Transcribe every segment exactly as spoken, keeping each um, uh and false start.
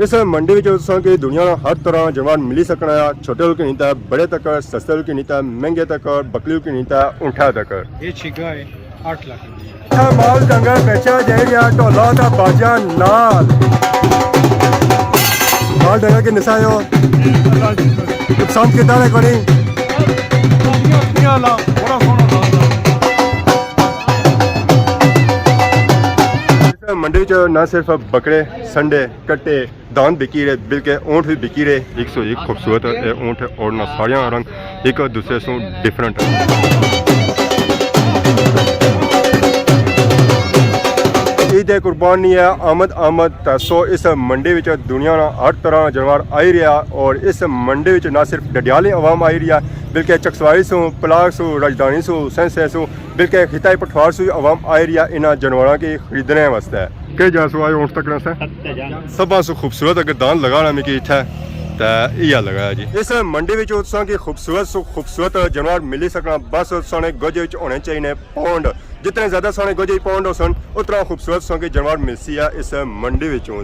اس منڈی وچ تساں کی دنیا نا ہر طرح جانور ملی سکنا ہے، چھوٹے ہلکے نہیں تے بڑے تک، سستے ہلکے نہیں تے مہنگے تک، بکری ہلکے نہیں تے اونٹھا تک۔ یہ چھگا ہے، اٹھ لاکھ روپے۔ اے مال ڈنگر بیچا جائی رہیا ڈھولا تے باجیاں نال۔ مال ڈنگر کی نسا ہو؟ نقصان کیتا نے کوئی؟ منڈی وچ نہ صرف بکرے، سنڈے، کٹے، داند بکی رہے، بلکہ اونٹ بھی بکی رہے۔ ایک سو ایک خوبصورت اے اونٹ اور نہ ساریاں رنگ ایک دوسرے سوں ڈفرنٹ۔ عید قربانی ہے، آمد آمد۔ تے سو اس منڈی وچ دنیا نا ہر طرح جانور آئی رہیا، اور اس منڈی وچ نہ صرف ڈڈیالی عوام آئی رہیا، بلکہ چکسواری سوں، پلاک سوں، راجدھانی سوں، سینسے سوں، بلکہ خطہ پٹھوار سوں عوام آئی رہیا انہاں جانوراں کی خریدنے واسطے۔ کہہ جا سو آئے اونٹ تکنا سے؟ سبھاں سو خوبصورت اگر داند لگانا مکی اتھے تے ایہا لگایا جی۔ اس منڈی وچ تساں کی خوبصورت سو خوبصورت جانور ملی سکنا، بس سانے گوجے وچ ہونے چاہیے پونڈ۔ جتنے زیادہ سانے گوجے پونڈ ہو سن، اتنا خوبصورت ساں کی جانور ملسی ہے اس منڈی وچوں۔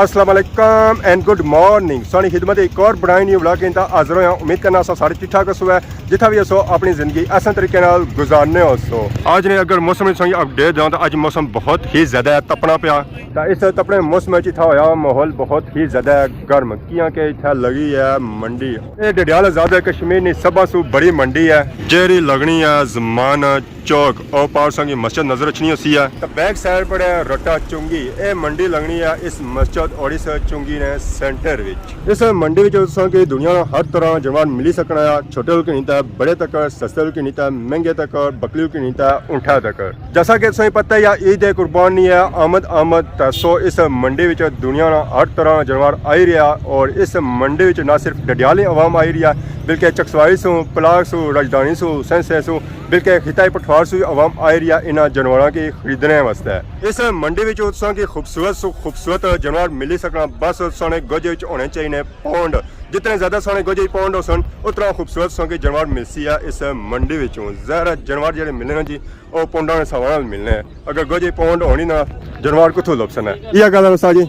السلام علیکم اینڈ گڈ مارننگ۔ سانی خدمت ایک اور برائے نیو ولاگ کے اندر حاضر ہویا۔ امید کرنا سا سارے ٹھیک ٹھاک ہسو ہے، جتھا بھی ہسو اپنی زندگی احسن طریقے نال گزارنے ہسو۔ آج نے اگر موسم سنگی اپڈیٹ داں تو اج موسم بہت ہی زیادہ تپنا پیا۔ تا اس تپنے موسم وچ اتھا ہویا ماحول بہت ہی زیادہ گرم، کیاں کہ اتھا لگی ہے منڈی۔ اے ڈڈیال آزاد کشمیر نی سبھاں سو بڑی منڈی ہے، جیڑی لگنی ہے زمان چوک، او پار سنگی مسجد نظر اچھنی ہوسی ہے۔ تے بیک سائیڈ پر ہے رٹا چنگی۔ اے منڈی لگنی ہے اس مسجد اور اس چنگی نے سینٹر وچ۔ اس منڈی وچ تساں کی دنیا نا ہر طرح جانور ملی سکنا ہے، چھوٹے ہلکے نہیں تے بڑے تک، سستے ہلکے نہیں تے مہنگے تک، بکری ہلکے نہیں تے اونٹھا تک۔ جیسا کہ تساں پتہ ہے عید قربانی ہے، آمد آمد۔ تے سو اس منڈی وچ دنیا نا ہر طرح جانور آئی رہیا، اور اس منڈی وچ نہ صرف ڈڈیالی عوام آئی رہیا، بلکہ چکسواری سوں، پلاک سوں، راجدھانی سوں، سینسے سوں، بلکہ خطہ پٹھوار سوں عوام آئی رہیا انہاں جانوراں کی خریدنے واسطے۔ اس منڈی وچ تساں کی خوبصورت سو خوبصورت جانور ملی سکنا، بس سانے گوجے وچ ہونے چاہیے پونڈ۔ جتنے زیادہ سانے گوجے پونڈ ہو سن، اتنا خوبصورت ساں کی جانور ملسی ہے اس منڈی وچوں۔ ظاہر ہے جانور جڑے ملنے نا جی، او پونڈاں نے حساب نال ملنے ہیں۔ اگر گوجے پونڈ ہونی نا، جانور کتھوں لبسن ہے؟ یہ گل ہے استاد جی؟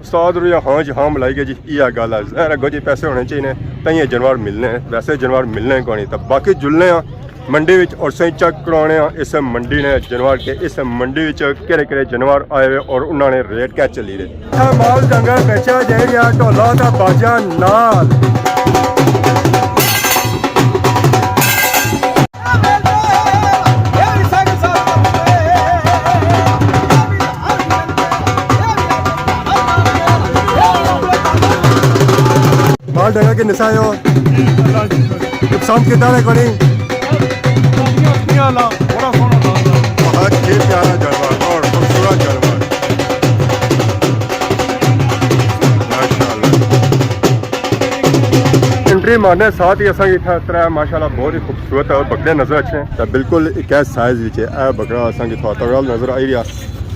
استاد رویا ہاں جی ہاں ملائی گئے جی، یہ گل ہے۔ ظاہر ہے گوجے پیسے ہونے چاہیے، تاں یہ جانور ملنے ہیں، ویسے جانور ملنے کونی۔ تاں باقی جلنے ہاں منڈی وچ اور سہی چیک کروانے ہاں اس منڈی نے جانور کے، اس منڈی وچ کہڑے کہڑے جانور آئے ہوئے اور انہاں نے ریٹ کیا چلی رہے۔ اتھا مال ڈنگر بیچا جائی رہیا ڈھولا تے باجیاں نال۔ مال ڈنگر کے نسا ہو؟ نقصان کتنا ہے کوئی؟ بہت ہی پیارا جانور اور خوبصورت جانور۔ ماشاءاللہ۔ انٹری مارنے ساتھ ہی اساں کی اتھا ترے ماشاءاللہ بہت ہی خوبصورت بکرے نظر اچھے ہیں۔ تے بالکل ایک سائز وچ ہے۔ اے بکرا اساں کی اتھا تگڑا نظر آئی رہیا۔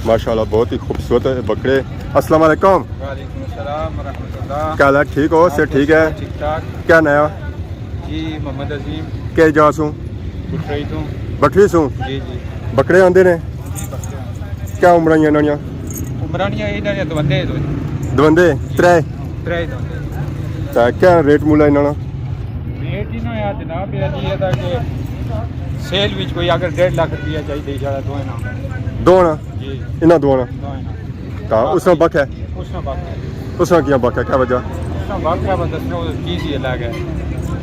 ماشاءاللہ بہت ہی خوبصورت بکرے۔ السلام علیکم۔ وعلیکم السلام ورحمۃ اللہ۔ کیا حال ہے؟ ٹھیک ہو؟ صحت ٹھیک ہے؟ ٹھیک ٹھاک۔ کیا ناں ہے؟ جی، محمد عظیم۔ کہہ جا سوں؟ بٹھری تو۔ بٹھری سوں؟ جی، جی۔ بکرے آندے نے؟ جی، بکرے آندے۔ کیا عمراں ہیاں انہاں نیاں؟ عمراں نیاں انہاں نیاں دوندے ہی دوندے۔ دوندے؟ جی۔ ترے؟ ترے ہی دوندے۔ تے کیا ریٹ مول ہے انہاں نا؟ ریٹ انہاں یار جناب، یہ جی ہے کہ سیل وچ کوئی اگر ڈیڑھ لاکھ روپیہ چاہیے، اشارہ دو انہاں۔ دو نا؟ جی۔ انہاں دو نا؟ دو انہاں۔ تاں اس نا بک ہے؟ اس نا بک ہے۔ اس نا کیا بک ہے؟ کیا وجہ؟ اس نا بک ہے، بس اس نا چیز ہی الگ ہے۔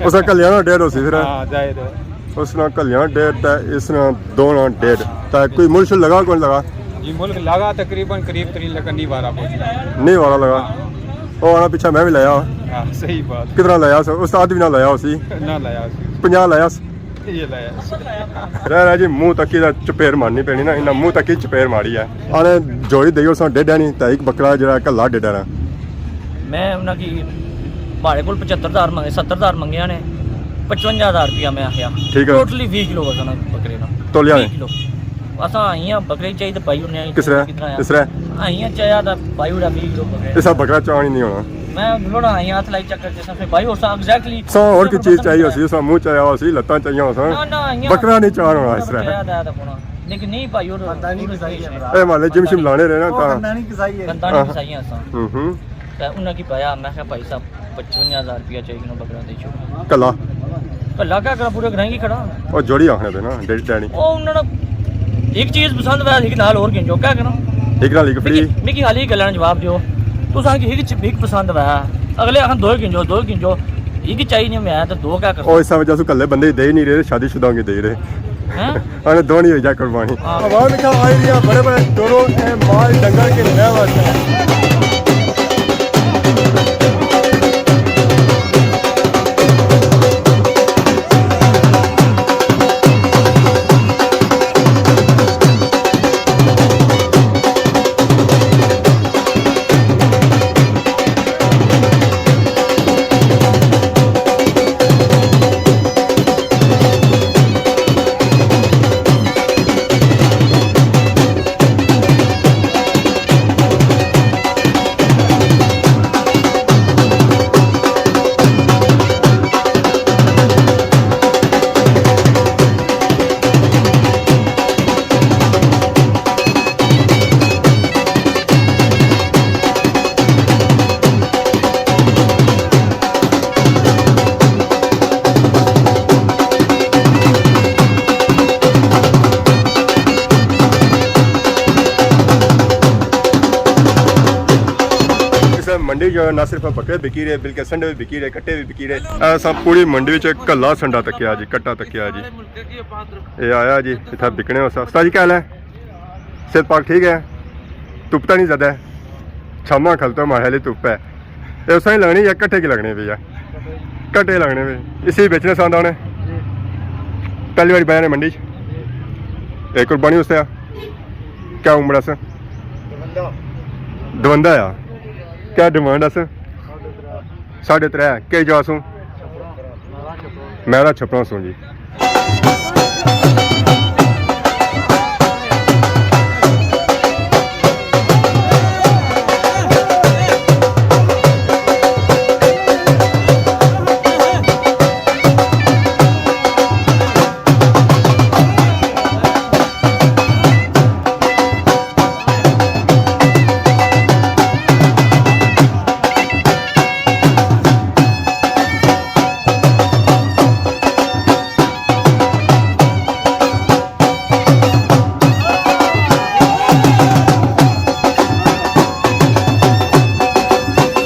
اس نا کلیاں نا ڈیڑھ ہو سی پھر؟ ہاں، ظاہر ہے۔ اس نا کلیاں ڈیڑھ تے اس نا دو نا ڈیڑھ۔ تے کوئی مل شل لگا کون لگا؟ جی، مل لگا تقریباً قریب ترین لگا، نہیں وارا پہنچنا۔ نہیں وارا لگا۔ ہاں۔ او آنا پچھا میں بھی لایا۔ ہاں، صحیح بات۔ کتنا لایا سا؟ استاد بھی نہ لایا ہو سی۔ نہ لایا سی۔ پنجاہ لایا سی۔ یہ لایا سی۔ رہ رہ جی، منہ تکی دا چپیر مارنی پینی نا، انہاں منہ تکی چپیر ماری ہے۔ آنے جوڑی دئی اس نا ڈیڑھ ہے نہیں، تے ایک بکرا جڑا کلا ڈیڑھ ہے نا۔ میں انہاں کی، ماڑے کول پچھتر ہزار منگے، ستر ہزار منگے نے، پچپنجا ہزار روپیہ میں آخیا۔ ٹھیک ہے۔ ٹوٹلی ویہہ کلو وزن ہے بکرے نا۔ تولیا نے؟ ویہہ کلو۔ اساں آئیاں بکرے چاہیے تے پائی انہاں کس طرح؟ کتنا آیا؟ کس طرح؟ آئیاں چاہیا تے پائی اڑا ویہہ کلو بکرے۔ اس طرح بکرا چاہنی نہیں ہونا۔ میں لوڑا آئی ہاتھ لائی چکر جس پھر بھائی اس ایگزیکٹلی سو اور کی چیز چاہیے ہوسی، اس منہ چاہیا ہوسی، لتاں چاہیاں ہوسن۔ نہ، نہ، ایاں بکرا نہیں چاہنا ہونا اس طرح۔ چاہیا دا، دا پونا۔ لیکن نہیں بھائی، اور گندانی کسائی ہے۔ اے مالے جم شم لانے رہے نا، تاں گندانی کسائی ہے۔ گندانی ہاں۔ کسائی ہے اساں۔ ہوں ہوں۔ تے انہاں کی پایا، میں کہا، "بھائی صاحب، پچونجا ہزار روپیہ چاہیے، انہوں بکرا دے چھوڑو۔" کلا۔ کلا کیا کرا، پورے گرائیں کی کھڑا۔ او جوڑی آخنے پہ نا، ڈیڈی ڈیڈی۔ او انہاں نا ایک چیز پسند ہویا، ایک نال اور گنجو، کیا کرا؟ ایک نال ایک فری۔ مکی، مکی خالی ایک گل نا جواب دیو۔ تساں کی ایک چ-، ایک پسند ہویا، اگلے آخن دو گنجو، دو گنجو، ایک چاہیے نہیں میں تو دو کیا کرا؟ او اس وجہ سے کلے بندے دے ہی نہیں رہے، شادی شدہ کے دے رہے۔ ہیں؟ آنے دو نہیں ہوئی جا قربانی۔ ہاں۔ عوام کیا آئی رہی ہے، بڑے بڑے ٹورو اے مال ڈنگر کے لے واسطے۔ اس منڈی جو نہ صرف بکرے بکی رہے، بلکہ سنڈے بھی بکی رہے، کٹے بھی بکی رہے۔ اساں پوری منڈی وچ کلا سنڈا تکیا جی، کٹا تکیا جی۔ اے آیا جی، اتھا بکنے ہوسا۔ استاد جی، کیا حال ہے؟ صحت پاک ٹھیک ہے؟ تپ تاں نہیں زیادہ ہے؟ چھاواں کھلتا ماڑے حالی تپ ہے۔ اے اساں ہی لگنے یا کٹے کی لگنے پہ یا؟ کٹے لگنے پہ۔ اسی بیچنے ساں دانے۔ پہلی باری پایا نے منڈی چ۔ اے قربانی اس تے آ۔ کیا عمر اس؟ دوندہ آ۔ کیا ڈیمانڈ اس؟ ساڑھے ترے۔ کئی جا سوں؟ میں نا چھپڑا سوں جی۔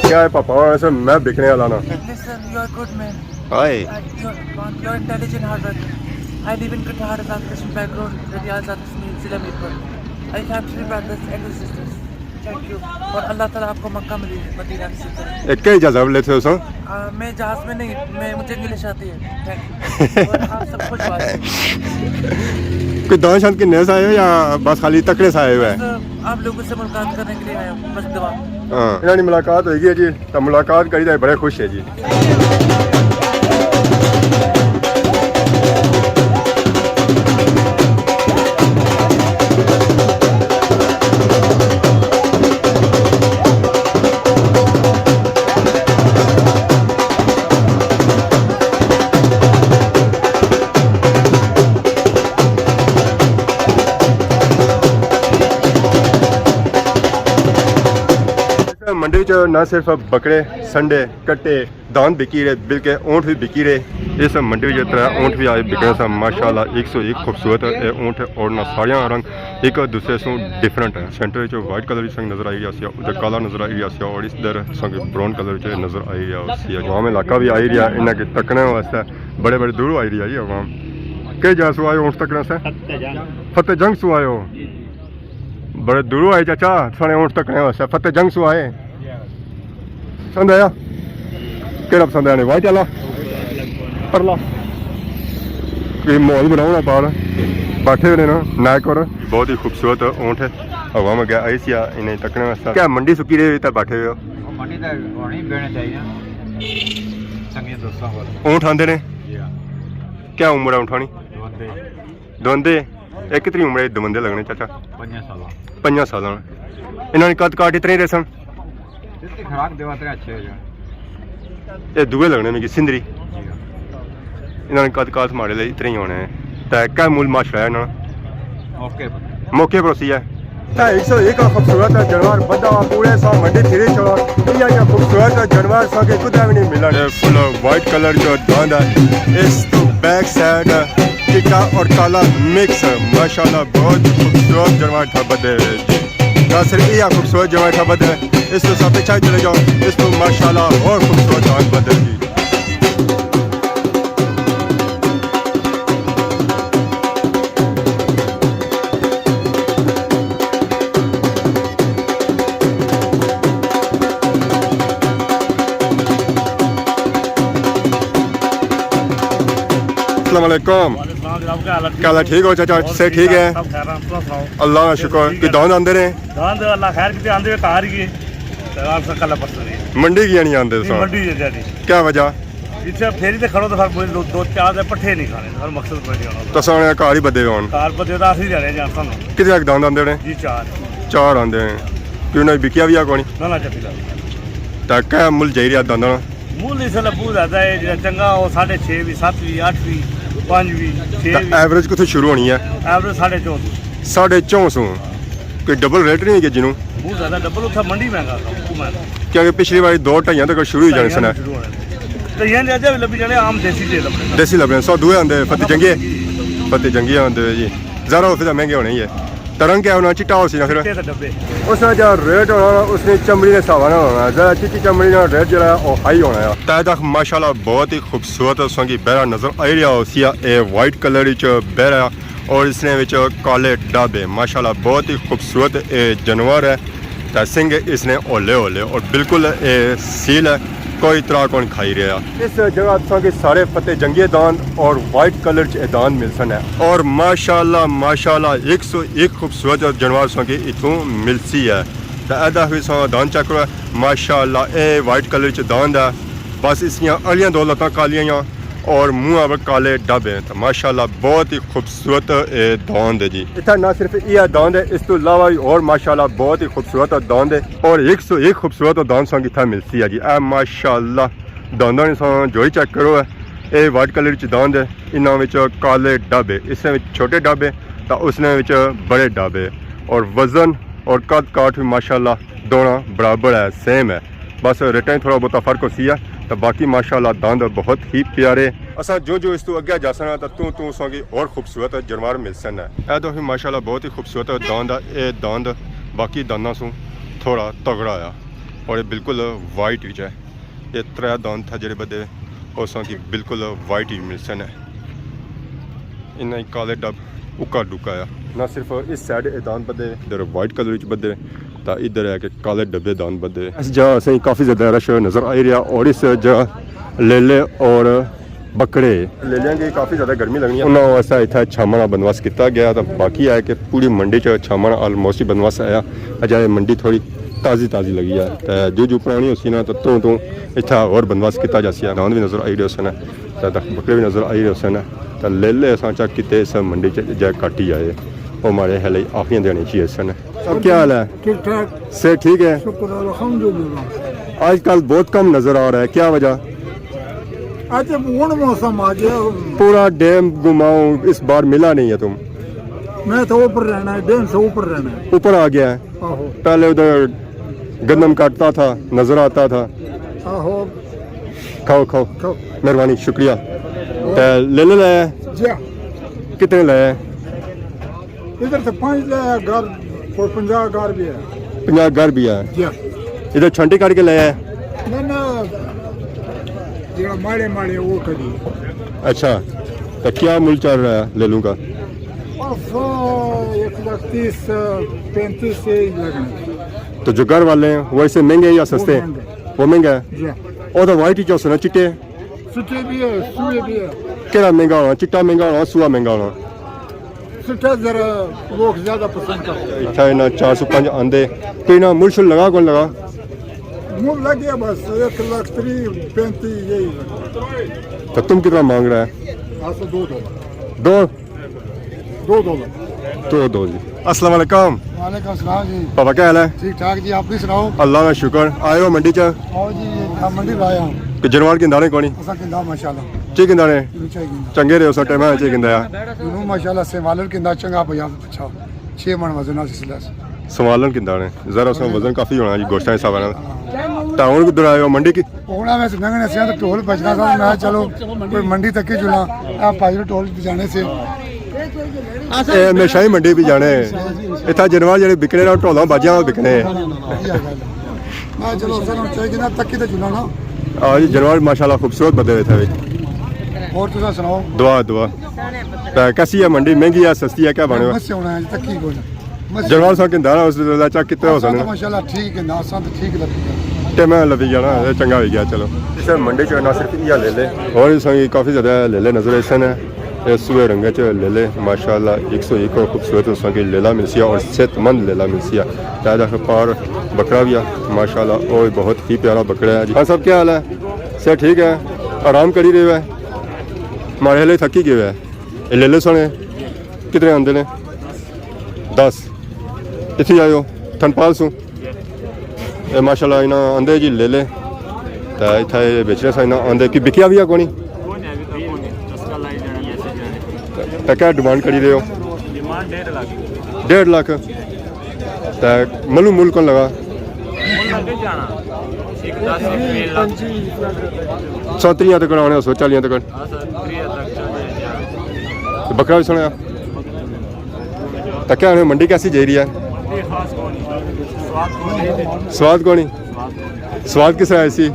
کیا ہے پاپا؟ ویسے میں بکنے والا نا۔ Listen, you are good man. Hi. I, you're, you're intelligent, hardworking. I live in Kathar, Azad Kashmir background, Radial Azad Kashmir, Zila Mirpur. I have three brothers and two sisters. Thank you. اور اللہ تعالیٰ آپ کو مکہ مدینہ نصیب کرے۔ ایک ہی اجازت لیتے ہو سر؟ آ، میں جہاز میں نہیں، میں، مجھے انگلش آتی ہے۔ Thank you. اور آپ سب خوش بات۔ کوئی دان شان کے نئے سے آئے ہو یا بس خالی تکڑے سے آئے ہوئے ہیں؟ بس آپ لوگوں سے ملاقات کرنے کے لیے آیا ہوں، بس دعا۔ ہاں، انہاں نی ملاقات ہوئی گئی ہے جی، تو ملاقات کری تے بڑے خوش ہے جی۔ منڈی چ نہ صرف بکرے، سنڈے، کٹے، داند بکی رہے، بلکہ اونٹ بھی بکی رہے۔ اس منڈی وچ ترے اونٹ بھی آئے بکنے سن، ماشاءاللہ، ایک سو ایک خوبصورت اے اونٹ، اور نہ ساریاں رنگ ایک دوسرے سوں ڈفرنٹ ہے۔ سینٹر وچ وائٹ کلر وچ سنگ نظر آئی رہیا سی، ادھر کالا نظر آئی رہیا سی، اور اس در سنگ براؤن کلر وچ نظر آئی رہیا سی۔ عوام علاقہ بھی آئی رہیا انہاں کے تکنے واسطے، بڑے بڑے دوروں آئی رہی ہے عوام۔ کئی جا سو آئے اونٹ تکنے سے؟ فتح جنگ۔ فتح جنگ سو آئے ہو؟ جی، جی۔ بڑے دوروں آئے چاچا، ساڑے اونٹ تکنے واسطے۔ فتح جنگ سو آئے؟ پسند آیا؟ کیڑا پسند آیا نے؟ وائٹ والا؟ پرلا؟ کوئی ماحول بناؤ نا باہر۔ بیٹھے ہوئے نا نائک اور۔ بہت ہی خوبصورت اونٹ ہے۔ ہوا میں گیا آئی سی انہیں تکنے واسطے۔ کیا منڈی سکی رہے ہوئے تے بیٹھے ہوئے ہو؟ منڈی تے ہونی بینے چاہیے نا۔ چنگے دوستاں کول۔ اونٹ آندے نے؟ جی ہاں۔ کیا عمر ہے اونٹاں نی؟ دوندے۔ دوندے؟ ایک کتنی عمر ہے دوندے لگنے چاچا؟ پنجاں سالاں۔ پنجاں سالاں۔ انہاں نے قد کاٹ اتنے رہے سن؟ خوراک دیوا تے اچھے ہو جان۔ اے دوئے لگنے مکی سندری۔ انہاں نے قد قد ماڑے لئی اتنے ہی ہونے ہیں۔ تے کیا مول ماشاءاللہ انہاں نے؟ موقع پر۔ موقع پر اسی ہے۔ تے ایک سو ایک خوبصورت جانور بندہ پورے سا منڈی پھری چھوڑا۔ یہ جو خوبصورت جانور سا کے کدھر بھی نہیں ملنا۔ فل وائٹ کلر جو داند ہے، اس تو بیک سائیڈ چٹا اور کالا مکس، ماشاءاللہ بہت خوبصورت جانور تھا بدے۔ نہ صرف یہ خوبصورت جانور تھا بدے، اس تو سب پیچھے چلے جاؤ، اس تو ماشاءاللہ اور خوبصورت داند بدے جی۔ السلام علیکم۔ وعلیکم السلام جناب، کیا حال ہے؟ کیا حال ہے؟ ٹھیک ہو چاچا؟ اور صحت ٹھیک ہے؟ سب خیر ہے، اپنا سناؤ؟ اللہ کا شکر۔ ٹھیک ہے۔ کوئی داند آندے رہے؟ داند اللہ خیر کیتے آندے ہوئے گھر ہی ہے۔ تے آج سا کل پرسوں نہیں۔ منڈی کیوں نہیں آندے نہیں، تساں؟ منڈی جا جا نہیں۔ کیا وجہ؟ اتھے پھیری تے کھڑو تے پھر دو، دو چار دے پٹھے نہیں کھانے، پھر مقصد کوئی نہیں ہونا۔ تساں نے گھر ہی بدے ہون؟ گھر بدے تے اسی جانے جان سن۔ کتنے ایک داند آندے نے؟ جی چار۔ چار آندے ہیں۔ کیوں نہ بکیا بھی آ کونی؟ نہ نہ چپی لا۔ تے کیا مل جائی رہیا دانداں نا؟ مل اس ویلے بہت زیادہ ہے، جڑا چنگا وہ ساڑھے چھ بھی، ست بھی، اٹھ بھی، پانچ بھی، چھ بھی۔ ایوریج کتھوں شروع ہونی ہے؟ ایوریج ساڑھے چودہ۔ ساڑھے چودہ سو۔ کوئی ڈبل ریٹ نہیں ہے جنوں؟ بہت زیادہ ڈبل، اتھا منڈی مہنگا تھا، وہ مہنگا۔ کیونکہ پچھلی باری دو ڈھائیاں تک شروع ہی جانے سن۔ شروع ہونے۔ ڈھائیاں دے اجے بھی لبھی جانے، عام دیسی دے لبنے۔ دیسی لبنے۔ سو دوئے آندے، فتح جنگی۔ فتح جنگی آندے جی۔ ذرا وہ پھر مہنگے ہونے ہی ہے۔ تے رنگ کیا ہونا؟ چٹا ہو سی نا پھر۔ چٹے تے ڈبے۔ اس نا جا ریٹ ہونا، اس نے چمڑی نے حساب نہ ہونا۔ ذرا چٹی چمڑی نا ریٹ جڑا ہے، وہ ہائی ہونا ہے۔ تے تک ماشاءاللہ بہت ہی خوبصورت اس کی بہرا نظر آئی رہیا ہو سی، اے وائٹ کلر وچ بہرا اور اس نے وچ کالے ڈب ہے۔ ماشاءاللہ بہت ہی خوبصورت اے جانور ہے۔ تے سنگ اس نے ہولے ہولے اور بالکل اے سیل ہے، کوئی ترا کون کھائی رہیا۔ اس جگہ تساں کے سارے فتح جنگی داند اور وائٹ کلر چ اے داند مل سن ہے۔ اور ماشاءاللہ، ماشاءاللہ، ایک سو ایک خوبصورت جانور تساں کے اتھوں ملسی ہے۔ تے ادا وی تساں داند چیک کرو، ماشاءاللہ، اے وائٹ کلر چ داند ہے۔ بس اس نیاں اگلیاں دو لتاں کالیاں ہیاں اور منہ اپر کالے ڈب ہیں۔ تے ماشاءاللہ، بہت ہی خوبصورت اے داند ہے جی۔ اتھا نہ صرف یہ داند ہے، اس تو علاوہ بھی اور ماشاءاللہ بہت ہی خوبصورت داند ہے۔ اور ایک سو ایک خوبصورت داند سانگ اتھا ملسی ہے جی۔ اے ماشاءاللہ دانداں نے سان جوڑی چیک کرو ہے۔ اے وائٹ کلر وچ داند ہے، انہاں وچ کالے ڈب ہے، اس نے وچ چھوٹے ڈب ہے، تا اس نے وچ بڑے ڈب ہے۔ اور وزن اور قد کاٹ بھی ماشاءاللہ دونا برابر ہے، سیم ہے۔ بس ریٹاں ہی تھوڑا بہت فرق ہوسی ہے، تے باقی ماشاءاللہ داند بہت ہی پیارے۔ اساں جو جو اس تو اگے جاساں نا، تے توں توں اساں کی اور خوبصورت جانور ملسن ہے۔ اے تو ہی ماشاءاللہ بہت ہی خوبصورت داند ہے۔ اے داند باقی دانداں سوں تھوڑا تگڑا ہے، اور یہ بالکل وائٹ وچ ہے۔ یہ ترے داند تھا جڑے بدے، اساں کی بالکل وائٹ ہی ملسن ہے۔ انہاں ہی کالے ڈب اکا ڈکا آیا۔ نہ صرف اس سائیڈ اے داند بدے، ادھر وائٹ کلر وچ بدے، تا ادھر ہے کہ کالے ڈبے داند بدے۔ اس جگہ اسیں کافی زیادہ رش نظر آئی رہیا، اور اس جگہ لیلے اور بکرے۔ لیلیاں کی کافی زیادہ گرمی لگنی ہے، انہاں واسطے اتھا چھاواں نا بندوبست کیتا گیا، تا باقی ہے کہ پوری منڈی چ چھاواں نا آلموسٹ ہی بندوبست آیا۔ اجے منڈی تھوڑی تازی تازی لگی ہے، تے جو جو پرانی ہوسی نا، تے توں توں اتھا اور بندوبست کیتا جاسی۔ داند بھی نظر آئی رہے ہوسن۔ تے تک بکرے بھی نظر آئی رہے ہوسن۔ تے لیلے اساں چیک کیتے اس منڈی چ جے کاٹی آئے، او ماڑے ہلے آخریاں دیہاڑیاں چ ہی ہوسن۔ اب کیا حال ہے؟ ٹھیک ٹھاک۔ صحت ٹھیک ہے؟ شکر الحمدللہ۔ آج کل بہت کم نظر آ رہا ہے، کیا وجہ؟ اج ہن موسم آ گیا۔ پورا ڈیم گھماؤ، اس بار ملا نہیں ہے تم۔ میں تو اوپر رہنا ہے، ڈیم سے اوپر رہنا ہے۔ اوپر آ گیا ہے۔ آہو۔ پہلے ادھر گندم کاٹتا تھا، نظر آتا تھا۔ آہو۔ کھاؤ، کھاؤ۔ کھاؤ۔ مہربانی، شکریہ۔ تے لیلے لایا ہے؟ جی ہاں۔ کتنے لایا ہے؟ ادھر تو پانچ لایا، گھر کوئی پنجاہ گھر بھی ہے۔ پنجاہ گھر بھی ہے؟ جی ہاں۔ ادھر چھانٹی کر کے لایا ہے؟ نہ، نہ، جڑا ماڑے ماڑے وہ کری۔ اچھا، تو کیا مل چل رہا ہے لیلوں کا؟ بس، ایک لاکھ تیس، پینتیس سے ہی لگنے۔ تو جو گھر والے ہیں، وہ ایسے مہنگے ہیں یا سستے ہیں؟ وہ مہنگے۔ وہ مہنگا ہے؟ جی۔ وہ تو وائٹ ہی چاہیے نا، چٹے؟ چٹے بھی ہے، سوئے بھی ہے۔ کہڑا مہنگا ہونا؟ چٹا مہنگا ہونا، سوا مہنگا ہونا؟ چٹا ذرا لوگ زیادہ پسند کرتے ہیں۔ اچھا، انہاں چار سو پنج آندے۔ تو انہاں مل شل لگا کون لگا؟ مل لگ گیا بس، ایک لاکھ تری، پینتی یہی لگا۔ تو تم کتنا مانگ رہا ہے؟ آج تو دو دو لاکھ۔ دو؟ دو دو لاکھ۔ تو دو جی۔ السلام علیکم۔ وعلیکم السلام جی۔ بابا کیا حال ہے؟ ٹھیک ٹھاک جی، آپ بھی سناؤ؟ اللہ کا شکر۔ آئے ہو منڈی چ؟ آؤ جی، ہم منڈی آئے ہاں۔ کہ جنوار کیندا نے کونی؟ اساں کیندا ماشاءاللہ۔ چی کیندا نے؟ چنگے رہے، اس ٹائم چی کیندا ہے۔ ماشاءاللہ سنوالن کیندا چنگا پیا، اچھا۔ چھ من وزن آ سلسلہ۔ سنوالن کیندا نے؟ ذرا اس وزن کافی ہونا جی، گوشتاں حساب نال۔ تاں ہن کدھر آئے ہو؟ منڈی کی؟ اوڑا ویسے لنگھنے سے تو ٹول بچنا سا، میں چلو کوئی منڈی تک ہی جلا، اے بھائی ٹول بچانے سے۔ اے ہمیشہ ہی منڈی بھی جانے۔ اتھا جنوار جڑے بکنے نا، ٹولاں باجیاں بکنے۔ میں چلو سر ہن چاہیے نا تکی تے جلا نا۔ آ جی جنوار ماشاءاللہ خوبصورت بدے ہوئے تھے۔ اور تساں سناؤ؟ دعا، دعا۔ تے کیسی ہے منڈی؟ مہنگی ہے، سستی ہے، کیا بنے ہوئے؟ بس ہونا ہے، تکی کوئی۔ جنوار سا کیندا نا، اس ویلے چیک کیتے ہو سن۔ ماشاءاللہ ٹھیک ہے نا، اساں تے ٹھیک لگی گیا۔ ٹائم لبھی گیا نا، اے چنگا ہوئی گیا، چلو۔ اس منڈی چ نہ صرف ایہا لیلے، اور اس کی کافی زیادہ لیلے نظر ایسے نے۔ اے سوہے رنگے چ لیلے، ماشاءاللہ، ایک سو ایک خوبصورت اس کی لیلا ملسی ہے اور صحت مند لیلا ملسی ہے۔ تے دا پار بکرا بھی ہے، ماشاءاللہ، او بہت ہی پیارا بکرا ہے جی۔ ہاں صاحب، کیا حال ہے؟ صحت ٹھیک ہے؟ آرام کری رہے ہو؟ ماڑے ہلے تھکی گئے ہو؟ اے لیلے سنے کتنے آندے نے؟ دس۔ اتھی آئے ہو، تھنپال سوں۔ اے ماشاءاللہ انہاں آندے جی لیلے۔ تے اتھا اے بیچنے سا انہاں آندے، کی بکیا وی آ کونی؟ تے کیا ڈیمانڈ کری رہے ہو؟ ڈیڑھ لاکھ۔ تے ملو مل کون لگا؟ سو تریاں تک آنے، سو چالیاں تک۔ بکرا بھی سنیا۔ تے کیا ہن منڈی کیسی جائی رہی ہے؟ سواد کونی؟ سواد کس طرح سی؟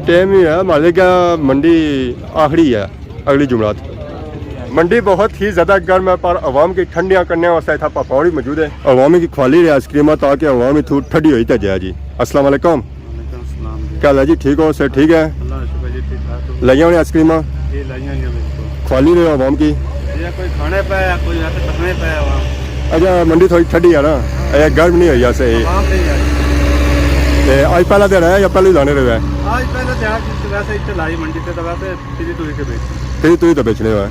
ٹائم ہی ہے، مالک کیا منڈی آخری ہے، اگلی جمعرات۔ منڈی بہت ہی زیادہ گرم ہے، پر عوام کی ٹھنڈیاں کرنے واسطے اتھا پاپا ہوری موجود ہے۔ عوام کی کھوالی رہے آئس کریم تاکہ عوام اتھوں ٹھڈی ہوئی تے جائے جی۔ السلام علیکم۔ وعلیکم السلام جی۔ کیا حال ہے جی؟ ٹھیک ہو؟ صحت ٹھیک ہے؟ اللہ کا شکر جی، ٹھیک ٹھاک ہو۔ لائیاں ہوئی آئس کریماں؟ جی، لائیاں ہوئی بالکل۔ کھوالی رہے ہو عوام کی؟ جی، کوئی کھانے پہ ہے، کوئی ویسے ٹکنے پہ ہے عوام۔ اچھا، منڈی تھوڑی ٹھڈی ہے نا، اے گرم نہیں ہوئی ایسے۔ عوام نہیں آئی۔ تے آج پہلا دن ہے یا پہلے ہی لانے رہے؟ آج پہلا دن ہے، ویسے اتنے لائی منڈی تے تو ویسے پھری توری کے بیچ۔ پھری توری تو بیچنے ہوئے۔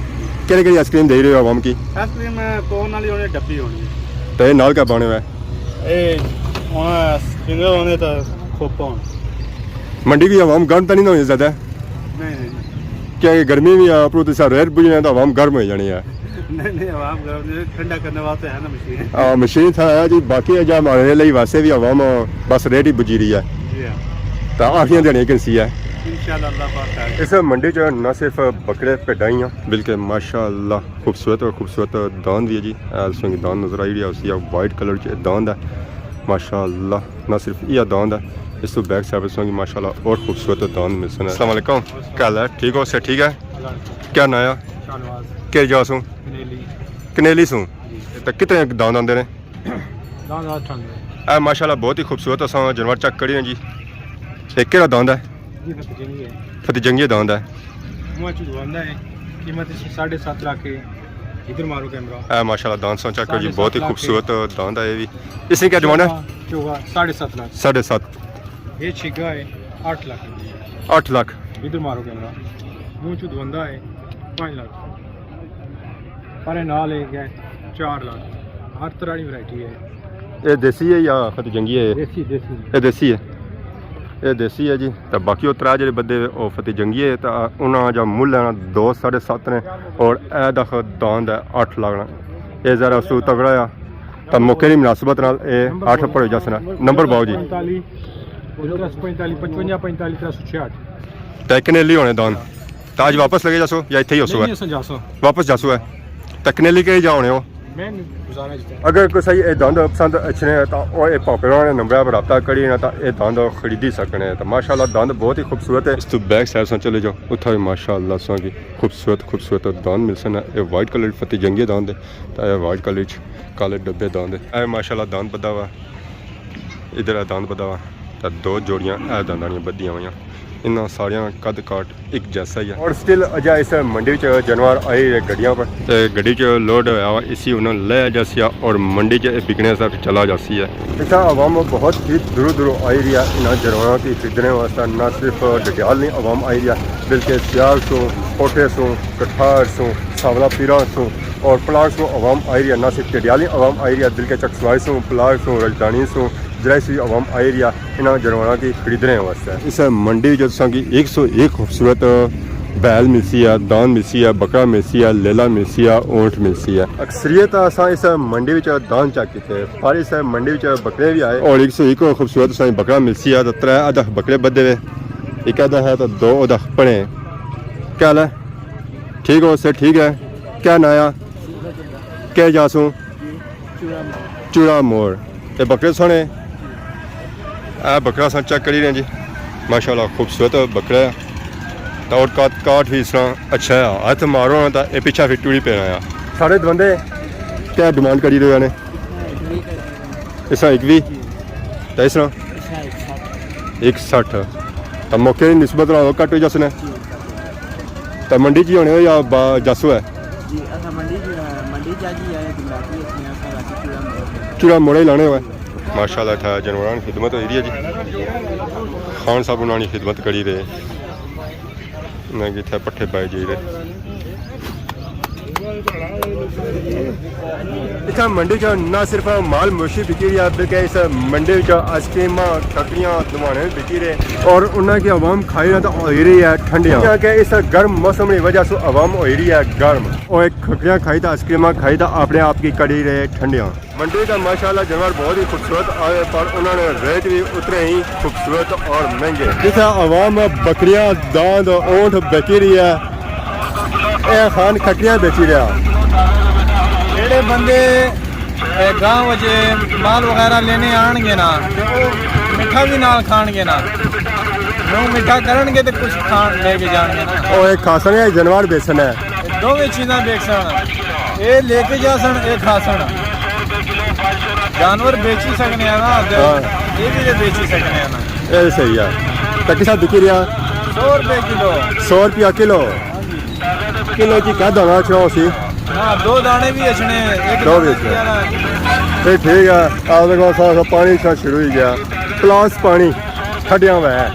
کہڑے کہڑی آئس کریم دے رہے ہو عوام کی؟ آئس کریم کون والی ہونی، ڈبی ہونی۔ تے نال کیا بانے ہوئے؟ اے ہن فنگر ہونے تے کھوپا ہونا۔ منڈی کی عوام گرم تو نہیں نہ ہوئی زیادہ؟ نہیں، نہیں، نہیں۔ کیا یہ گرمی بھی ہے، اپروں تو سا ریٹ بجنے تو عوام گرم ہو جانی ہے۔ نہیں، نہیں، عوام گرم نہیں، ٹھنڈا کرنے واسطے ہے نا مشین۔ ہاں، مشین تھا ہے جی، باقی ہے جا ہمارے لیے ویسے بھی عوام بس ریٹ ہی بجی رہی ہے۔ جی ہاں۔ تو آخریاں دینے کن سی ہے۔ انشاءاللہ اللہ پاک ہے۔ اس منڈی چ نہ صرف بکرے، بھیڈاں ہی ہیں، بلکہ ماشاءاللہ خوبصورت اور خوبصورت داند بھی ہے جی۔ اے تساں کی داند نظر آئی رہی ہے، اسی وائٹ کلر چ داند ہے۔ ماشاءاللہ، نہ صرف یہ داند ہے، اس تو بیک سائیڈ تساں کی ماشاءاللہ اور خوبصورت داند مل سن۔ السلام علیکم، کیا حال ہے؟ ٹھیک ہو؟ صحت ٹھیک ہے؟ اللہ حافظ۔ کیا نام ہے؟ شاہنواز۔ کہڑی جگہ سوں؟ کنیلی۔ کنیلی سوں۔ جی۔ تے کتنے داند آندے نے؟ داند آٹھ آندے نے۔ اے ماشاءاللہ بہت ہی خوبصورت اساں جانور چیک کری ہیں جی۔ اے کہڑا داند ہے؟ جی، فتح جنگی ہے۔ فتح جنگی داند ہے۔ منہ چ دواندہ ہے، قیمت اس کی ساڑھے سات لاکھ ہے۔ ادھر مارو کیمرہ۔ اے ماشاءاللہ داند سو چیک کرو جی، ساڑھے سات لاکھ ہے۔ بہت ہی خوبصورت داند ہے یہ بھی۔ اس نے کیا ڈیمانڈ ہے؟ چوگا، چوگا، ساڑھے سات لاکھ۔ ساڑھے سات۔ یہ چھگا ہے، آٹھ لاکھ۔ آٹھ لاکھ۔ ادھر مارو کیمرہ۔ منہ چ دواندہ ہے، پانچ لاکھ۔ پر نال ایک ہے، چار لاکھ۔ ہر طرح کی ورائٹی ہے۔ اے دیسی ہے یا فتح جنگی ہے؟ دیسی، دیسی۔ اے دیسی ہے۔ اے دیسی ہے جی۔ تے باقی او ترے جڑے بدے او فتح جنگی ہے، تے انہاں جا مل ہے نا دو ساڑھے سات نے، اور اے دا داند ہے آٹھ لاکھ نا۔ اے ذرا سو تگڑا ہے، تے موقع دی مناسبت نال اے آٹھ پر ہو جاسنا۔ نمبر باؤ جی۔ پینتالی، ترے سو پینتالی، پچپنجا پینتالی، ترے سو چھیاٹھ۔ تے کنیلی ہونے داند۔ تے اج واپس لگے جاسو یا اتھے ہی ہوسو نہیں، ہے؟ اساں جاسو۔ واپس جاسو ہے۔ تے کنیلی کہڑی جا ہونے ہو؟ میں گزارا جتے۔ اگر کوئی اے داند پسند اچھنے ہیں تاں او اے پاپے ہوراں نے نمبر پر رابطہ کری نا تاں اے داند خریدی سکنے ہیں۔ تاں ماشاءاللہ داند بہت ہی خوبصورت ہے۔ اس تو بیک سائیڈ سوں چلے جاؤ، اتھا بھی ماشاءاللہ ساں کی خوبصورت، خوبصورت داند مل سن۔ اے وائٹ کلر فتح جنگی داند ہے، تاں اے وائٹ کلر وچ کالے ڈبے داند ہے۔ اے ماشاءاللہ داند بدھا ہوا، ادھر اے داند بدھا ہوا۔ تے دو جوڑیاں اے دانداں نیاں بدھیاں ہویاں۔ انہاں ساریاں قد کاٹ ایک جیسا ہی ہے۔ اور سٹل اجا اس منڈی وچ جانور آئی رہے گڈیاں پر۔ تے گڈی چ لوڈ ہویا ہوا، اسی انہاں لے جاسیا اور منڈی چ بکنے سا چلا جاسی ہے۔ اتھا عوام بہت ہی دوروں دوروں آئی رہی ہے انہاں جانوراں کی خریدنے واسطے۔ نہ صرف ڈڈیال نی عوام آئی رہی ہے، بلکہ سیال سوں، کوٹھے سوں، کٹھار سوں، ساولا پیرا سوں اور پلاٹ سوں عوام آئی رہی ہے، نہ صرف ٹڈیالی عوام آئی رہی ہے، بلکہ چکسواری سوں، پلاٹ سوں، رجدانی سوں، جرائی سوں عوام آئی رہی ہے انہاں جانوراں کی خریدنے واسطے۔ اس منڈی وچ تساں کی ایک سو ایک خوبصورت بیل ملسی ہے، داند ملسی ہے، بکرا ملسی ہے، لیلا ملسی ہے، اونٹ ملسی ہے۔ اکثریت اساں اس منڈی وچ داند چیک کیتے، پر اس منڈی وچ بکرے بھی آئے اور ایک سو ایک خوبصورت اساں بکرا ملسی ہے، تو ترے ادھ بکرے بدھے ہوئے، ایک ادھ ہے تو دو ادھ پڑے۔ کیا حال ہے؟ ٹھیک ہو؟ سر ٹھیک ہے؟ کیا نایا؟ کیا جاسوں؟ چوڑا موڑ۔ یہ بکرے سونے۔ اے بکرا سا چیک کری رہے ہیں جی، ماشاءاللہ خوبصورت بکرا ہے۔ تو اور کاٹ، کاٹ بھی اس طرح اچھا ہے، ہاتھ مارو نا تو یہ پیچھا پھر ٹوڑی پہ آیا۔ سارے بندے کیا ڈیمانڈ کری رہے نے؟ اس طرح ایک بھی، تو اس طرح ایک سٹھ۔ تو موقع کی نسبت نال گھٹ ہو جاسنے۔ تو منڈی جی ہونے ہو یا با-، جاسو ہے؟ جی، اساں منڈی جی، منڈی جا جی آئے، گمراہی اپنے اساں راتی چوڑا موڑ۔ چوڑا موڑے ہی لانے ہوئے۔ ماشاءاللہ، اتھا جانوراں نی خدمت ہوئی رہی ہے جی۔ خان صاحب انہاں نی خدمت کری رہے۔ انہاں کی اتھا پٹھے پائے جائی رہے۔ اتھا منڈی چ نہ صرف مال مویشی بکی رہی ہے، بلکہ اس منڈی چ آئس کریماں، کھکھڑیاں، دوانے بھی بکی رہے اور انہاں کی عوام کھائی رہا تو ہوئی رہی ہے ٹھنڈیاں، کیونکہ اس گرم موسم کی وجہ سے عوام ہوئی رہی ہے گرم۔ اور ایک کھکھڑیاں کھائی تو آئس کریماں کھائی تو اپنے آپ کی کری رہے ٹھنڈیاں۔ منڈی کا ماشاءاللہ جانور بہت ہی خوبصورت آئے، پر انہاں نے ریٹ بھی اتنے ہی خوبصورت اور مہنگے۔ جتھے عوام بکریاں، داند، اونٹ بیچی رہی ہے، اے خان کھکھڑیاں بیچی رہیا۔ جیڑے بندے، اے، گاؤں وچ مال وغیرہ لینے آن گے نا، تے او میٹھا بھی نال کھان گے نا، نو میٹھا کرن گے تے کچھ کھان لے کے جان گے نا۔ او ایک خاصا جانور بیچنا ہے۔ دوویں چیزاں بیچسن، اے لے کے جاسن، اے کھاسن۔ جانور بیچی سکنے آں نا، تے ہاں۔ اے بھی تے بیچی سکنے آں نا۔ اے صحیح ہے۔ تے کسا بکی رہیا؟ سو روپے کلو۔ سو روپیہ کلو؟ کلو کی کیا دانا اچھنا ہو سی؟ ہاں، دو دانے بھی اچھنے، ایک دو بھی دانا اچھنے۔ پیارا ہے۔ پھر ٹھیک ہے، آپ دیکھو سا، سا پانی اچھنا شروع ہو گیا۔ پلاس پانی کھڈیا ہوا ہے۔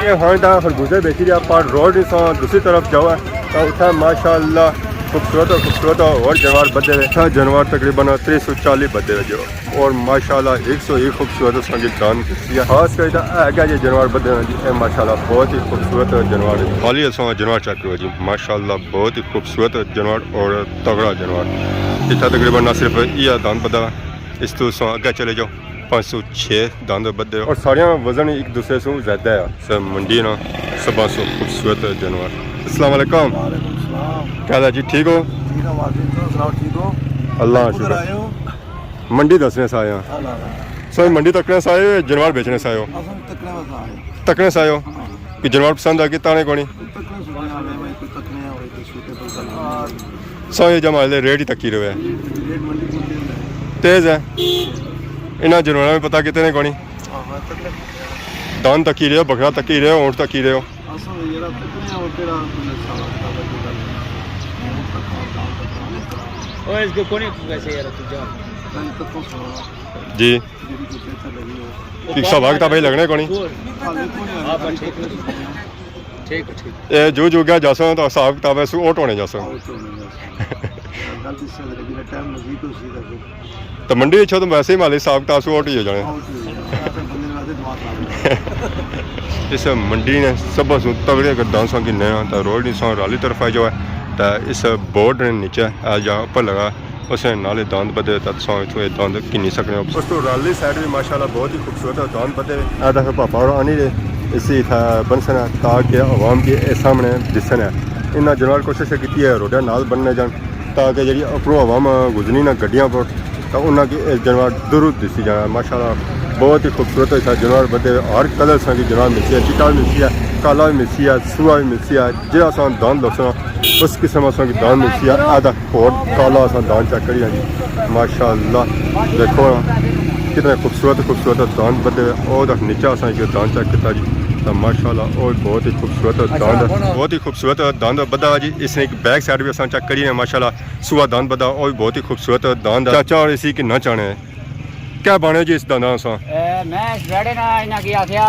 یہ ہن تاں خربوزے بیچی رہیا، پر روڈ نی سا دوسری طرف جاؤ ہے، تاں اتھا ماشاءاللہ خوبصورت اور خوبصورت اور جانور بدھے ہوئے۔ اتھا جانور تقریباً تری سو چالی بدھے ہوئے جو، اور ماشاءاللہ ایک سو ایک خوبصورت اساں کی داند دسی ہے۔ خاص کر تے اے اگے جے جانور بدھے ہوئے جی، اے ماشاءاللہ بہت ہی خوبصورت جانور ہے۔ خالی اساں جانور چیک کرو جی، ماشاءاللہ بہت ہی خوبصورت جانور اور تگڑا جانور۔ اتھا تقریباً نہ صرف یہ داند بدھا، اس تو اساں اگے چلے جاؤ، پانچ سو چھ داند بدھے اور ساریاں وزن ایک دوسرے سوں زیادہ ہے۔ سر منڈی نا سبھا سوں خوبصورت جانور۔ السلام علیکم۔ وعلیکم السلام۔ کیا حال ہے جی، ٹھیک ہو؟ ٹھیک ہے، واجب صاحب، سناؤ، ٹھیک ہو؟ اللہ کدھر شکر۔ آئے ہو؟ منڈی دسنے سے آئے ہاں۔ اللہ اللہ۔ سر منڈی تکنے سے آئے ہو یا جانور بیچنے سے آئے ہو؟ اصل تکنے سے آئے۔ تکنے سے آئے ہو؟ ہاں۔ کوئی جانور پسند آ گیا تانے کونی؟ تکنے سے آئے، کوئی تکنے آ، کوئی سوٹیبل۔ سو یہ جمع لے ریٹ ہی تکی رہے۔ ریٹ منڈی کو تیز ہے۔ تیز ہے۔ انہاں جانوراں میں پتہ کتنے کونی۔ ہاں، ہاں، تکنے۔ داند تکی رہے ہو، بکرا تکی رہے ہو، اونٹ تکی رہے ہو۔ اصل یہ تکنے اور تیرا سارا پتہ لگے گا۔ او اس کو کونی ویسے یار، تو جا۔ جی۔ جی۔ ایک سو بھاگ تا بھائی لگنے کونی۔ ہاں، ٹھیک ہے۔ ٹھیک ہے، ٹھیک۔ اے جو جو گیا جاساں تو حساب کتاب ہے سو اوٹ ہونے جاساں۔ اوٹ ہونے جاساں۔ گل اس طرح ہے کہ ٹائم مزید ہو سی تک۔ تو منڈی اچھو تو ویسے ہی مالی حساب کتاب سو اوٹ ہی ہو جانے۔ اوٹ ہی ہو جانے۔ بندے نے ویسے دماغ خراب ہو جانے۔ اس منڈی نے سب سو تگڑے اگر دانساں کی نیا تو روڈ نی سو رالی طرف آئی جو ہے، تو اس بورڈ نے نیچے آ جا اوپر لگا۔ اس نے نالے داند بدھے ہوئے، تاں تساں اتھوں اے داند گھنی سکنے ہو۔ اس تو رالی سائیڈ بھی ماشاءاللہ بہت ہی خوبصورت داند بدھے ہوئے۔ اے دیکھو پاپا اور آنی رہے، اسی اتھا بنسن ہے تاکہ عوام کے اے سامنے دسن ہے۔ انہاں جانور کوشش کیتی ہے روڈا نال بننے جان، تاکہ جڑی اپروں عوام گزرنی نا گڈیاں پر، تاں انہاں کی اے جانور ضرور دسی جانا۔ ماشاءاللہ بہت ہی خوبصورت ہے جانور بدھے ہوئے، ہر کلر ساں کی جانور ملسی ہے، چٹا بھی ملسی ہے، کالا بھی ملسی ہے، سوا بھی ملسی ہے، جڑا ساں داند لوسنا اس قسم اساں کی داند ملسی ہے۔ اے دا کوٹ کالا اساں داند چیک کری جی، ماشاءاللہ دیکھو نا کتنے خوبصورت خوبصورت داند بدھے ہوئے۔ او دا نیچا اساں ایک داند چیک کیتا جی، تو ماشاءاللہ او بہت ہی خوبصورت داند، بہت ہی خوبصورت داند بدھا جی۔ اس نے ایک بیک سائیڈ بھی اساں چیک کری نے، ماشاءاللہ سوا داند بدھا، او بھی بہت ہی خوبصورت داند ہے۔ چاچا اور اسی کنا چانے ہیں؟ کیا بانے جی اس دانداں اساں؟ اے، میں اس بیڑے نا انہاں کی آکھیا،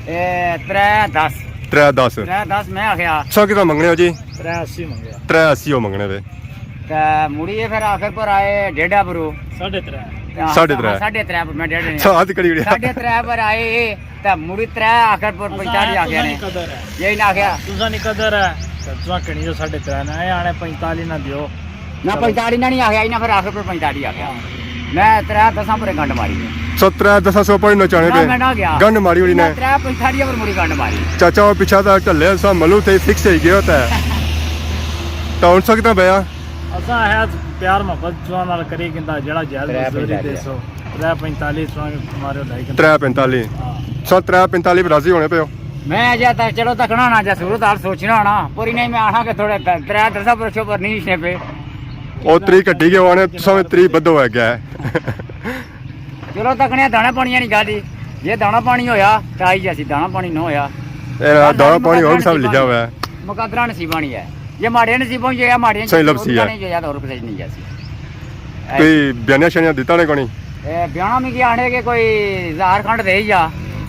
اے، ترے دس۔ ترے دس۔ ترے دس میں آکھیا۔ سو کتنا منگنے ہو جی؟ ترے اسی منگے۔ ترے اسی او منگنے پے۔ تے مڑی اے پھر آخر پر آئے ڈیڑھ اپرو۔ ساڑھے ترے۔ ہاں، ساڑھے ترے۔ ہاں، ساڑھے ترے پر میں ڈیڑھ نہیں۔ ساڑھے ترے پر آئے اے، تے مڑی ترے آخر پر پنجتالی آخیا نے۔ تساں نی قدر ہے۔ یہی نہ آخیا۔ تساں نی قدر ہے۔ تے تساں کنی جو ساڑھے ترے نے، اے آنے پنجتالی نہ دیو۔ نہ، پنجتالی نہ نہیں آخیا، انہاں پھر آخر پر پنجتالی آخیا۔ میں ترے دساں پر گنڈ ماری۔ سو ترے دساں سو پر نچانے پے۔ میں نہ گیا۔ گنڈ ماری ہوئی نے۔ میں ترے پنجتالی پر مڑی گنڈ ماری۔ چاچا، او پچھا تا ٹلے سا ملو تے فکس ہی گیا ہوتا ہے۔ تو ہن سکتا بیا۔ اساں ہے پیار محبت جوان نال کری کندا، جیڑا جائز ترے مزدوری پنجتالی دے سو۔ ترے پنجتالی سو مارے ڈھائی کندا۔ ترے پنجتالی۔ ہاں۔ سو ترے پنجتالی پر راضی ہونے پے ہو؟ میں اجے تک چلو تکنا ہونا، جے صورت حال سوچنا ہونا، پر انہیں میں آخنا کہ تھوڑے ترے دساں پر شو پر نہیں اشنے پے۔ او تری کٹی گئے، آنے سو تری بدو ہے گیا ہے۔ چلو تکنے دانا پانی نی گل ہی۔ جے دانا پانی ہویا تے آئی جاسی، دانا پانی نہ ہویا۔ اے دانا پانی ہور سب لکھیا ہوا ہے۔ مقدرہ نصیباں نی ہے۔ جے ماڑے نصیباں ہوئی جایا، ماڑے صحیح لبسی ہے۔ نہیں جایا تے ہور کسے نی جاسی۔ کوئی بیانیہ شانیہ دیتا نے کونی؟ اے بیانہ مکی آنے کہ کوئی ہزار کھنڈ دے ہی جا،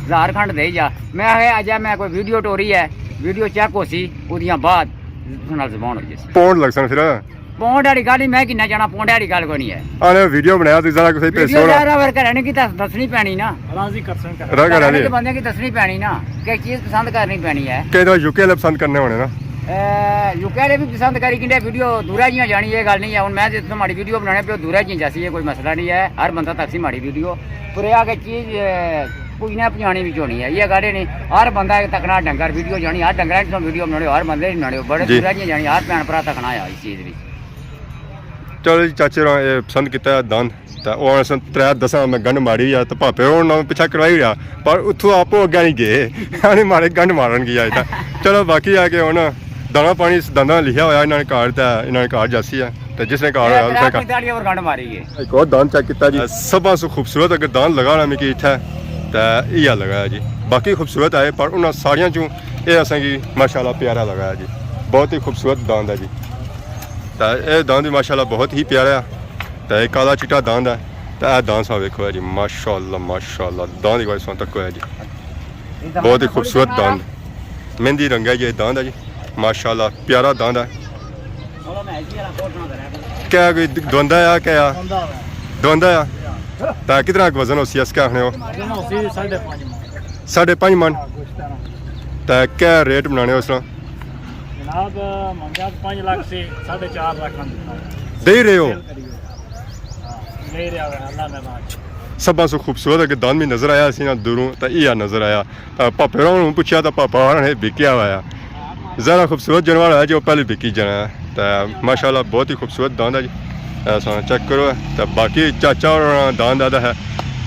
ہزار کھنڈ دے ہی جا۔ میں آخیا اجے میں کوئی ویڈیو ٹوری ہے، ویڈیو چیک ہوسی، اودیاں بعد تساں نال زبان ہو جاسی۔ پونڈ لگ سن پھر۔ پونڈ آلی گل ہی میں کنا جانا، پونڈ آلی گل کوئی نہیں ہے۔ آنے ویڈیو بنایا تو ذرا کسے ویڈیو پیسو نا۔ ظاہر ہے، ور گھرانے کی دس-، دسنی پینی نا۔ راضی کرسن کرسن۔ گھرانے کی بندے کی دسنی پینی نا کہ چیز پسند کرنی پینی ہے۔ کہ تو یو کے والے پسند کرنے ہونے نا۔ اے، یو کے والے بھی پسند کری کنڈے، ویڈیو دورا جیاں جانی، یہ گل نہیں ہے۔ ہن میں تے تمہاری ویڈیو بنانے پہ دورا جیاں جاسی، یہ کوئی مسئلہ نہیں ہے۔ ہر بندہ تکسی ماڑی ویڈیو۔ پر یہ آ کہ چیز، اے، پجنے پجانی وچ ہونی ہے، یہ گل ہی نہیں۔ ہر بندہ ایک تکنا ڈنگر ویڈیو جانی، ہر ڈنگراں وچ ویڈیو بنانے، ہر بندے وچ بنانے، بڑے جی۔ دورا جیاں جانی، ہر بھین بھرا تکنا ہے اس چیز وچ۔ چلو جی چاچے ہوراں اے پسند کیتا ہے دند، تے او اساں ترے دساں میں گنڈ ماری آ، تے پاپے ہوراں نے پچھا کروائی رہیا، پر اتھوں آپو اگے نہیں گئے، یعنی ماڑے گنڈ مارن گیا اتھا۔ چلو باقی آ کے ہن دانا پانی اس دنداں لکھیا ہویا انہاں نے گھر، تے انہاں نے گھر جاسی ہے، تے جس نے گھر ہویا اس نے گھر۔ گنڈ ماری گئے۔ ایک اور داند چیک کیتا جی۔ سبھاں سو خوبصورت اگر داند لگا نا مکی اتھے، تے ایہا لگا ہے جی۔ باقی خوبصورت ہے، پر انہاں ساریاں چوں اے اساں کی ماشاءاللہ پیارا لگا ہے جی۔ بہت ہی خوبصورت داند ہے جی۔ تے اے داند بھی ماشاءاللہ بہت ہی پیارا ہے۔ تے اے کالا چٹا داند ہے۔ تے اے داند سا ویکھو ہے جی، ماشاءاللہ، ماشاءاللہ، داند ایک بار سو تک ہے جی۔ بہت ہی خوبصورت داند۔ مہندی رنگ ہے یہ داند ہے جی۔ ماشاءاللہ، پیارا داند ہے۔ کیا کوئی دوندا ہے کیا؟ دوندا ہے۔ تے کتنا وزن ہوسی اس کیا آخنے ہو؟ وزن ہوسی ساڑھے پانچ من۔ ساڑھے پانچ من۔ تے کیا ریٹ بنانے ہو اس طرح؟ جناب، منگیا تو پانچ لاکھ سے، ساڑھے چار لاکھ کا دیتا ہے۔ دے ہی رہے ہو؟ سیل کریے۔ ہاں، لے رہا ہے، اللہ نے راج۔ سبھاں سو خوبصورت ہے کہ داند بھی نظر آیا سی نا دوروں، تے ایہا نظر آیا۔ تے پاپے ہوراں نوں پچھیا تے پاپا ہوراں نے بکیا ہوا ہے۔ ذرا خوبصورت جانور ہے جو پہلے بکی جانا ہے۔ تے ماشاءاللہ بہت ہی خوبصورت داند ہے جی۔ ایسا چیک کرو تے باقی چاچا ہوراں داند آدا ہے۔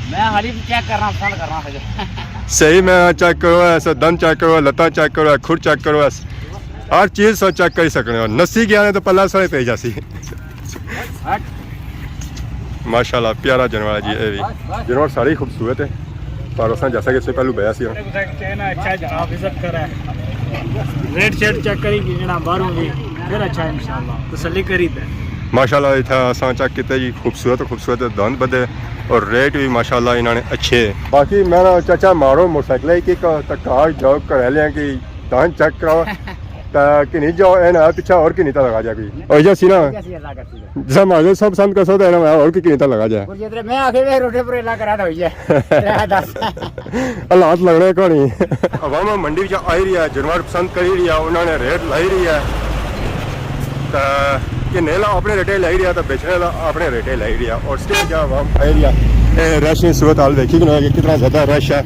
میں حالی بھی چیک کرنا پسند کرنا پھر۔ صحیح میں چیک کرو، ایسا دند چیک کرو، لتاں چیک کرو، کھر چیک کرو، ایس-، ہر چیز سو چیک کری سکنے ہو۔ نسی گیا نے تو پلا سارے پی جاسی۔ ماشاءاللہ پیارا جانور ہے جی، اے بھی جانور سارے ہی خوبصورت ہے، پر اساں جیسا کہ اس سے پہلو بیا سی۔ اچھا جناب، عزت کرے۔ ریٹ شیٹ چیک کری کہ جناب باہروں بھی، پھر اچھا انشاءاللہ تسلی کری تے۔ ماشاءاللہ اتھا اساں چیک کیتے جی، خوبصورت خوبصورت داند بدے اور ریٹ بھی ماشاءاللہ انہاں نے اچھے۔ باقی میرا چاچا ماڑو موٹر سائیکل ہے کہ تکا جاؤ گھر والے کی داند چیک کراؤ۔ تا کنی جاؤ، اے نا پچھا اور کنی تا لگا جا کوئی۔ اور جا سی نا۔ جیسا ماڑے سب پسند کرسو تے نا اور کی کنی تا لگا جا۔ اور جدھر میں آ کے روڈے پر الا کرا تھا ہوئی ہے۔ ترے دس۔ حالات لگنے کونی۔ عوام منڈی وچ آئی رہی ہے، جانور پسند کری رہی ہے، انہاں نے ریٹ لائی رہی ہے۔ تے کہنے والا اپنے ریٹے لائی رہیا تے بیچنے والا اپنے ریٹے لائی رہیا۔ اور سٹیج جا عوام آئی رہی ہے۔ اے رش نی صورت حال دیکھی کہ کتنا زیادہ رش ہے۔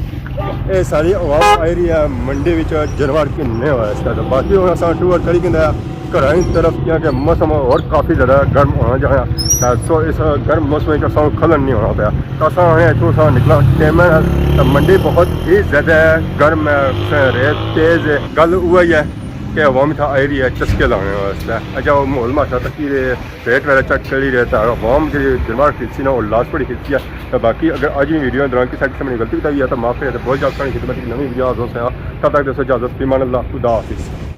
اے ساری عوام آئی رہی ہے منڈی وچ جانور گھننے ہوئے اس طرح۔ باقی ہن اساں ٹور کری کندا ہے گھراں نی طرف، کیونکہ موسم اور کافی زیادہ گرم ہونا جانا ہے۔ تے سو اس گرم موسم وچ اساں کھلن نہیں ہونا پیا۔ تے اساں ہن اتھوں اساں نکلا ٹیم نال۔ تے منڈی بہت ہی زیادہ گرم ہے، ریت تیز ہے۔ گل اوہی ہے کہ عوام اتھا آئی رہی ہے چسکے لانے واسطے۔ اچھا، وہ ماحول ماشاءاللہ تکی رہے، ریٹ وغیرہ چیک کری رہے، تے عوام جڑی جانور خریدسی نا، وہ لاس بڑی خریدسی ہے۔ تے باقی اگر اج وی ویڈیو دوران کسے قسم دی غلطی کوتاہی ہے تے معاف کرے، تے بہت جلد تساں نی خدمت وچ نویں ویڈیو حاضر ہوساں۔ تب تک دوستو اجازت، فی امان اللہ، خدا حافظ۔